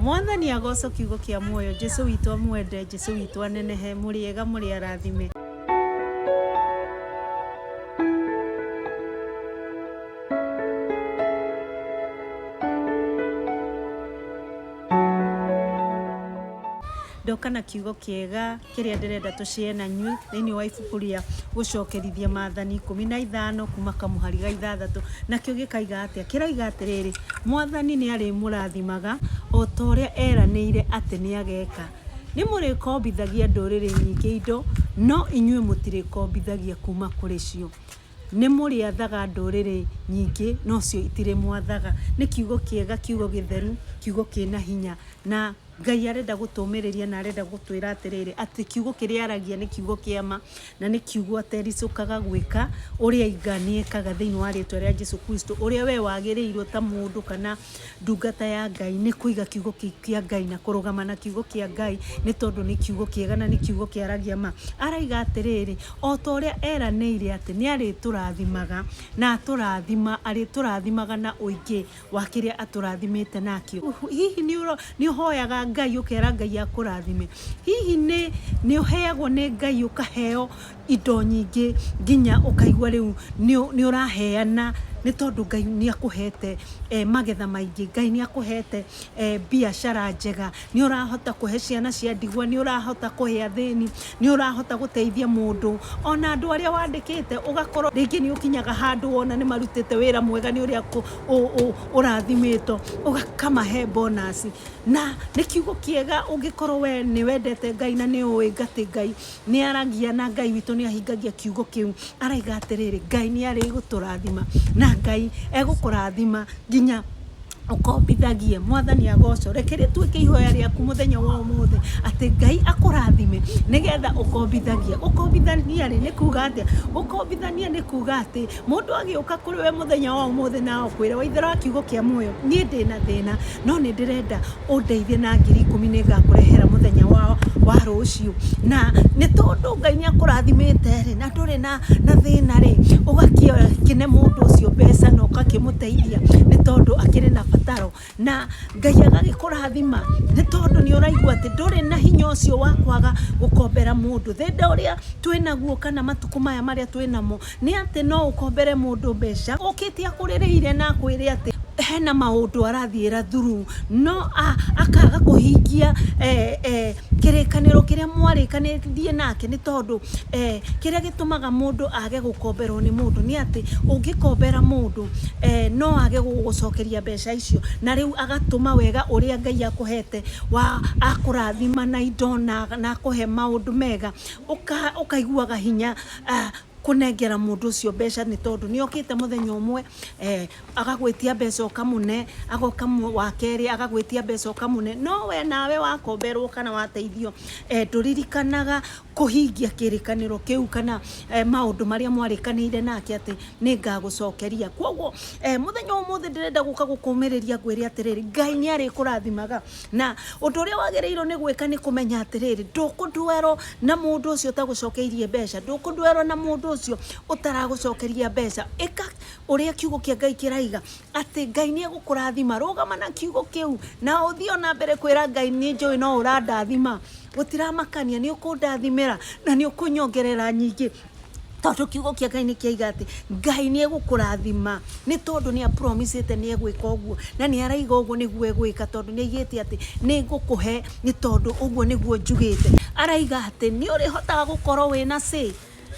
Mwathani agocwo kiugo kĩa muoyo, Jesu witũ amwende, Jesu witũ anenehe, mũrĩ ega, mũrĩ arathime. Ndoka na kiugo kĩega kĩrĩa ndĩrenda tũshare na inyuĩ thĩinĩ wa ibuku rĩa gũcokerithia maathani 15 kuma kamũhari ga 6. Nakĩo gĩkaiga atĩa? Kĩroiga atĩrĩrĩ, Mwathani nĩ arĩmũrathimaga o ta ũrĩa eranĩire atĩ nĩ ageka. Nĩ mũrĩkombithagia ndũrĩrĩ nyingĩ indo, no inyuĩ mũtirĩkombithagia kuma kũrĩ cio. Nĩ mũrĩathaga ndũrĩrĩ nyingĩ, no cio itirĩmwathaga. Nĩ kiugo kĩega, kiugo gĩtheru, kiugo kĩna hinya na Ngai arenda gũtũmĩrĩria na arenda gũtwĩra atĩrĩrĩ, atĩ kiugo kĩrĩa aragia nĩ kiugo kĩa ma, na nĩ kiugo atericũkaga gwĩka, ũrĩa aiga nĩ ekaga thĩinĩ wa rĩtwa rĩa Jesu Kristo. Ũrĩa we wagĩrĩirwo ta mũndũ kana ndungata ya Ngai nĩ kũiga kiugo kĩu kĩa Ngai na kũrũgama na kiugo kĩa Ngai, nĩ tondũ nĩ kiugo kĩega na nĩ kiugo kĩaragia ma. Araiga atĩrĩrĩ, o ta ũrĩa eranĩire atĩ nĩ arĩtũrathimaga, na atũrathima, arĩtũrathimaga na ũingĩ wa kĩrĩa atũrathimĩte nakĩo. Hihi nĩ ũhoyaga Ngai ũkera Ngai akũrathime? Hihi nĩ nĩ ũheagwo nĩ Ngai ũkaheo indo nyingĩ nginya ũkaigua rĩu nĩ ũraheana nĩ tondũ Ngai nĩ akũhete magetha maingĩ, Ngai nĩ akũhete biacara njega, nĩ ũrahota kũhe ciana cia ndigwa, nĩ ũrahota kũhe athĩni, nĩ ũrahota gũteithia mũndũ, ona andũ arĩa wandĩkĩte ũgakorwo rĩngĩ nĩ ũkinyaga handũ wona nĩ marutĩte wĩra mwega nĩ ũrĩa ũrathimĩtwo ũgakamahe bonus. Na nĩ kiugo kĩega ũngĩkorwo we nĩ wendete Ngai na nĩ ũĩ atĩ Ngai nĩ aragia na Ngai witũ nĩ ahingagia kiugo kĩu. Araiga atĩrĩrĩ, Ngai nĩ arĩgũtũrathima na Ngai egũkũrathima nginya ũkombithagie. Mwathani agocwo. Reke rĩtuĩke ihoya rĩaku mũthenya wa ũmũthĩ atĩ Ngai akũrathime nĩgetha ũkombithagie. Gũkombithania rĩ nĩ kuga atĩa? Gũkombithania nĩ kuga atĩ Mũndũ agĩũka kũrĩ we mũthenya wa ũmũthĩ na akwĩre, Waithera wa kiugo kĩa muoyo, niĩ ndĩ na thĩna, no nĩ ndĩrenda ũndeithie na 10,000 nĩ ngakũrehera mũthenya wa rũciũ. Na nĩ tondũ Ngai nĩ akũrathimĩte rĩ, na ndũrĩ na thĩna rĩ, ũgakĩne mũndũ ũcio mbeca na ũgakĩmũteithia nĩ tondũ akĩrĩ na bataro. Na Ngai agagĩkũrathima nĩ tondũ nĩ ũraigua atĩ ndũrĩ na hinya ũcio wa kwaga gũkombera mũndũ. Thĩna ũrĩa twĩnaguo kana matukũ maya marĩa twĩnamo nĩ atĩ no ũkombere mũndũ mbeca okĩte akũrĩrĩire na akwĩre atĩ hena maũndũ arathiĩra through no akaga kũhingia kĩrĩkanĩro kĩrĩa mwarĩkanĩrie nake nĩ tondũ kĩrĩa gĩtũmaga mũndũ age gũkomberwo nĩ mũndũ nĩ atĩ ũngĩkombera mũndũ no age gũgũcokeria mbeca icio na rĩu agatũma wega ũrĩa Ngai akũhete wa akũrathima na indo na akũhe maũndũ mega ũkaiguaga hinya kũnengera mũndũ ũcio mbeca nĩ tondũ nĩ okĩte mũthenya ũmwe agagwĩtia mbeca ũkamũne, agoka wa kerĩ agagwĩtia mbeca ũkamũne, no we nawe wakomberwo kana wateithio ndũririkanaga kũhingia kĩrĩkanĩro kĩu kana maũndũ marĩa mwarĩkanĩire nake atĩ nĩ ngagũcokeria. Kwoguo mũthenya wa ũmũthĩ ndĩrenda gũka gũkũmĩrĩria ngwĩre atĩrĩrĩ, Ngai nĩ arĩkũrathimaga na ũndũ ũrĩa wagĩrĩirwo nĩ gwĩka nĩ kũmenya atĩrĩrĩ, ndũkũndwerwo na mũndũ ũcio ũtagũcokeirie mbeca, ndũkũndwerwo na mũndũ ũcio ũtaragũcokeria mbeca. Ĩka ũrĩa kiugo kĩa Ngai kĩraiga atĩ Ngai nĩ egũkũrathima, rũgama na kiugo kĩu na ũthiĩ ona mbere kwĩra Ngai nĩ njũĩ no ũrandathima, gũtiramakania nĩ ũkũndathimĩra na nĩ ũkũnyongerera nyingĩ tondũ kiugo kĩa Ngai nĩ kĩaiga atĩ Ngai nĩ egũkũrathima nĩ tondũ nĩ apromisĩte nĩ egwĩka ũguo na nĩ araiga ũguo nĩguo egwĩka tondũ nĩ aigĩte atĩ nĩ ngũkũhe nĩ tondũ ũguo nĩguo njugĩte. Araiga atĩ nĩ ũrĩhotaga gũkorwo wĩna say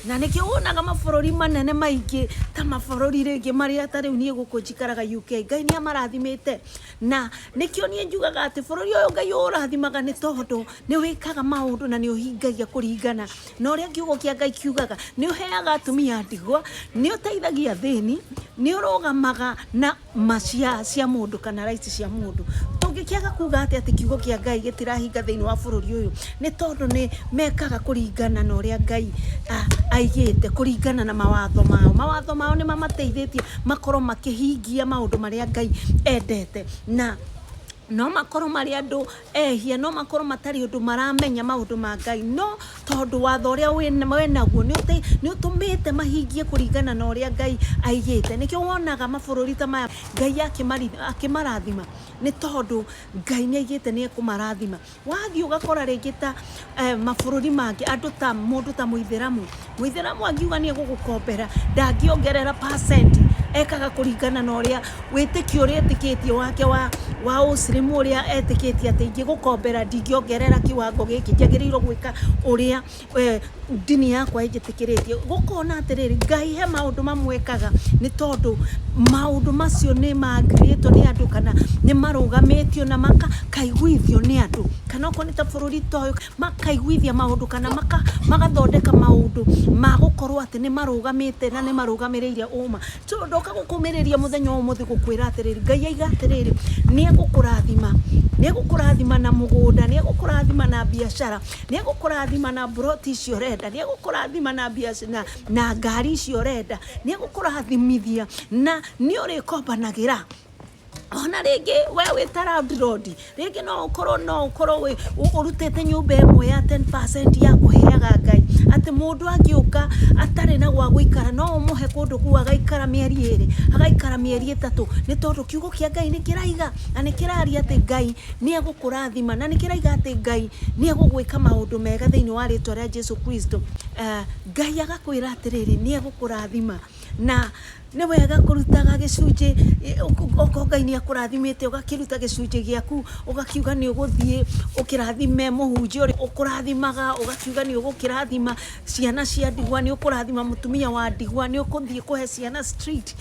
Na nĩkĩo wonaga mabũrũri manene maingĩ ta mabũrũri rĩngĩ marĩa ta rĩu niĩ gũkũ njikaraga UK, Ngai nĩ amarathimĩte. Na nĩkĩo niĩ njugaga atĩ bũrũri ũyũ Ngai ũũrathimaga nĩ tondũ nĩ wĩkaga maũndũ na nĩ ũhingagia kũringana na ũrĩa kiugo kĩa Ngai kiugaga. Nĩ ũheaga atumia a ndigwa, nĩ ũteithagia athĩni, nĩ ũrũgamaga na ma cia cia mũndũ kana rights cia mũndũ. Tũngĩkĩaga kuga atĩa atĩ kiugo kĩa Ngai gĩtirahinga thĩinĩ wa bũrũri ũyũ? Nĩ tondũ nĩ mekaga kũringana na ũrĩa Ngai aigĩte, kũringana na mawatho mao. Mawatho mao nĩ mamateithĩtie makorwo makĩhingia maũndũ marĩa Ngai endete na. No makorwo marĩ andũ ehia, no makorwo matarĩ ũndũ maramenya maũndũ ma Ngai, no tondũ watho ũrĩa wĩnaguo nĩ ũtũmĩte mahingie kũringana na ũrĩa Ngai aigĩte. Nĩkĩo wonaga mabũrũri ta maya Ngai akĩmarathima, nĩ tondũ Ngai nĩ aigĩte nĩ ekũmarathima. Wathiĩ ũgakora rĩngĩ ta mabũrũri mangĩ, andũ ta mũndũ ta mũithĩramu, mũithĩramu angiuga nĩ egũgũkombera ndangĩongerera percent, ekaga kũringana na ũrĩa wĩtĩkio ũrĩa etĩkĩtie wake wa ũcirimu, ũrĩa etĩkĩtie atĩ ingĩgũkombera ndingĩongerera kiwango gĩkĩ, njagĩrĩirwo gwĩka ũrĩa ndini yakwa ĩnjĩtĩkĩrĩtie. Ũkona atĩrĩrĩ, Ngai he maũndũ mamwe ekaga nĩ tondũ maũndũ macio nĩ magirĩtwo nĩ andũ kana nĩ marũgamĩtio na makaiguithio nĩ andũ, kana okorwo nĩ ta bũrũri ta ũyũ, makaiguithia maũndũ kana magathondeka maũndũ ma gũkorwo atĩ nĩ marũgamĩte na nĩ marũgamĩrĩire ũma. So ndoka gũkũmĩrĩria mũthenya wa ũmũthĩ gũkwĩra atĩrĩrĩ, Ngai aiga atĩrĩrĩ, nĩ egũkũrathima, nĩ egũkũrathima na mũgũnda, nĩ egũkũrathima na biacara, nĩ egũkũrathima na mburoti icio ũrenda, nĩ egũkũrathima na biacara, na ngari icio ũrenda, nĩ egũkũrathimithia na nĩ ũrĩkombanagĩra. Ona rĩngĩ we wĩ ta landlord, rĩngĩ no ũkorwo ũrutĩte nyũmba ĩmwe ya 10% ya kũheaga Ngai, atĩ mũndũ angĩũka atarĩ na gwa gũikara no ũmũhe kũndũ kũu agaikara mĩeri 2, agaikara mĩeri 3, nĩ tondũ kiugo kĩa Ngai nĩ kĩraiga na nĩ kĩraria atĩ Ngai nĩ egũkũrathima, na nĩ kĩraiga atĩ Ngai nĩ egũgwĩka maũndũ mega thĩinĩ wa rĩtwa rĩa Jesu Kristo. Ngai agakwĩra atĩrĩrĩ, nĩ egũkũrathima, na nĩ wega kũrutaga gĩcunjĩ. Okorwo Ngai nĩ akũrathimĩte, ũgakĩruta gĩcunjĩ gĩaku, ũgakiuga nĩ ũgũthiĩ ũkĩrathime mũhunjia ũrĩa ũkũrathimaga, ũgakiuga nĩ ũgũkĩrathima ciana cia ndigwa, nĩ ũkũrathima mũtumia wa ndigwa, nĩ ũkũthiĩ kũhe ciana street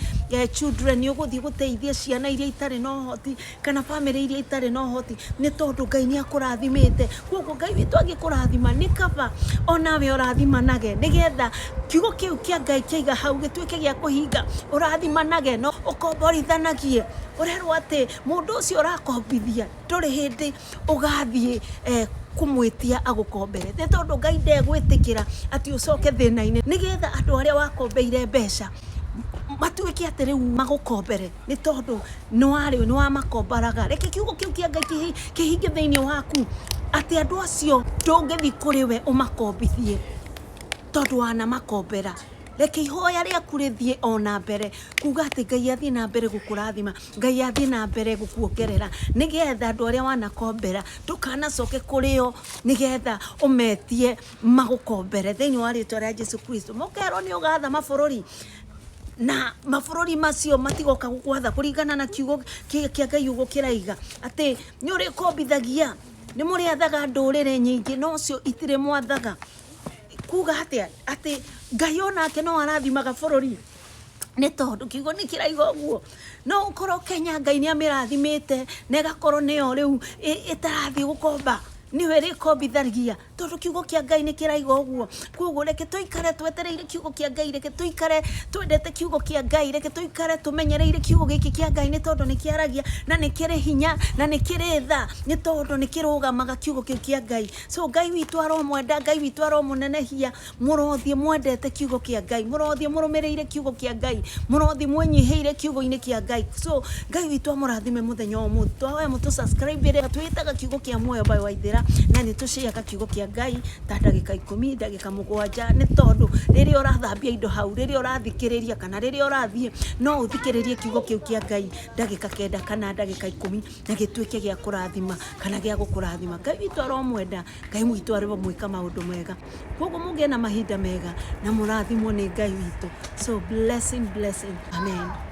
children, nĩ ũgũthiĩ gũteithia ciana iria itarĩ na ũhoti kana bamĩrĩ iria itarĩ na ũhoti, nĩ tondũ Ngai nĩ akũrathimĩte. Koguo Ngai witũ angĩkũrathima, nĩ kaba onawe ũrathimanage, nĩgetha kiugo kĩu kĩa Ngai kĩaiga hau gĩtuĩke gĩa kũhinga. Ũrathimanage no ũkomborithanagie. Ũrerwo atĩ mũndũ ũcio ũrakombithia ndũrĩ hĩndĩ ũgathiĩ kũmwĩtia agũkombere, nĩ tondũ Ngai ndegwĩtĩkĩra atĩ ũcoke thĩna-inĩ, nĩgetha andũ arĩa wakombeire mbeca matuĩke atĩ rĩu magũkombere, nĩ tondũ nĩ wamakombaraga. Reke kiugo kĩu kĩa Ngai kĩhinge thĩinĩ waku, atĩ andũ acio ndũngĩthiĩ kũrĩ we ũmakombithie tondũ wanamakombera. Reke ihoya rĩaku rĩthiĩ o na mbere kuga atĩ Ngai athiĩ na mbere gũkũrathima, Ngai athiĩ na mbere gũkuongerera, nĩgetha andũ arĩa wanakombera ndũkanacoke kũrĩ o nĩgetha ũmetie magũkombere thĩinĩ wa rĩtwa rĩa Jesu Kristo. Mũkerwo nĩ ũgatha mabũrũri, na mabũrũri macio matigoka gũgwatha kũringana na kiugo kĩa Ngai ũguo kĩraiga atĩ nĩ ũrĩkombithagia, nĩ mũrĩathaga ndũrĩrĩ nyingĩ, no cio itirĩ mwathaga. Kuga atĩa? Atĩ Ngai onake no arathimaga bũrũri, nĩ tondũ kiugo nĩ kĩraiga ũguo. No ũkorwo Kenya Ngai nĩ amĩrathimĩte na ĩgakorwo nĩyo rĩu ĩtarathiĩ gũkomba, nĩyo ĩrĩkombithagia, tondũ kiugo kĩa Ngai nĩ kĩraiga ũguo. Koguo reke tũikare twetereire kiugo kĩa Ngai, reke tũikare twendete kiugo kĩa Ngai, reke tũikare tũmenyereire kiugo gĩkĩ kĩa Ngai, nĩ tondũ nĩ kĩaragia na nĩ kĩrĩ hinya na nĩ kĩrĩ tha, nĩ tondũ nĩ kĩrũgamaga kiugo kĩu kĩa Ngai. So Ngai witũ aromwenda, Ngai witũ aromũnenehia. Mũrothiĩ mwendete kiugo kĩa Ngai, mũrothiĩ mũrũmĩrĩire kiugo kĩa Ngai, mũrothiĩ mwĩnyihĩire kiugo-inĩ kĩa Ngai. So Ngai witũ amũrathime mũthenya wa ũmũthĩ. Twahoya mũtũ subscribe ĩrĩa twĩtaga Kiugo kĩa Muoyo by Waithĩra, na nĩ tũciaga kiugo kĩa Ngai ta ndagĩka 10, ndagĩka 7, nĩ tondũ rĩrĩa ũrathambia indo hau, rĩrĩa ũrathikĩrĩria kana rĩrĩa ũrathiĩ, no ũthikĩrĩrie kiugo kĩu kĩa Ngai ndagĩka 9 kana ndagĩka 10, na gĩtuĩke gĩa kũrathima kana gĩa gũkũrathima. Ngai witũ aromwenda, Ngai witũ aromwĩka maũndũ mega. Koguo mũgĩe na mahinda mega na mũrathimwo nĩ Ngai witũ. So blessing, blessing, amen.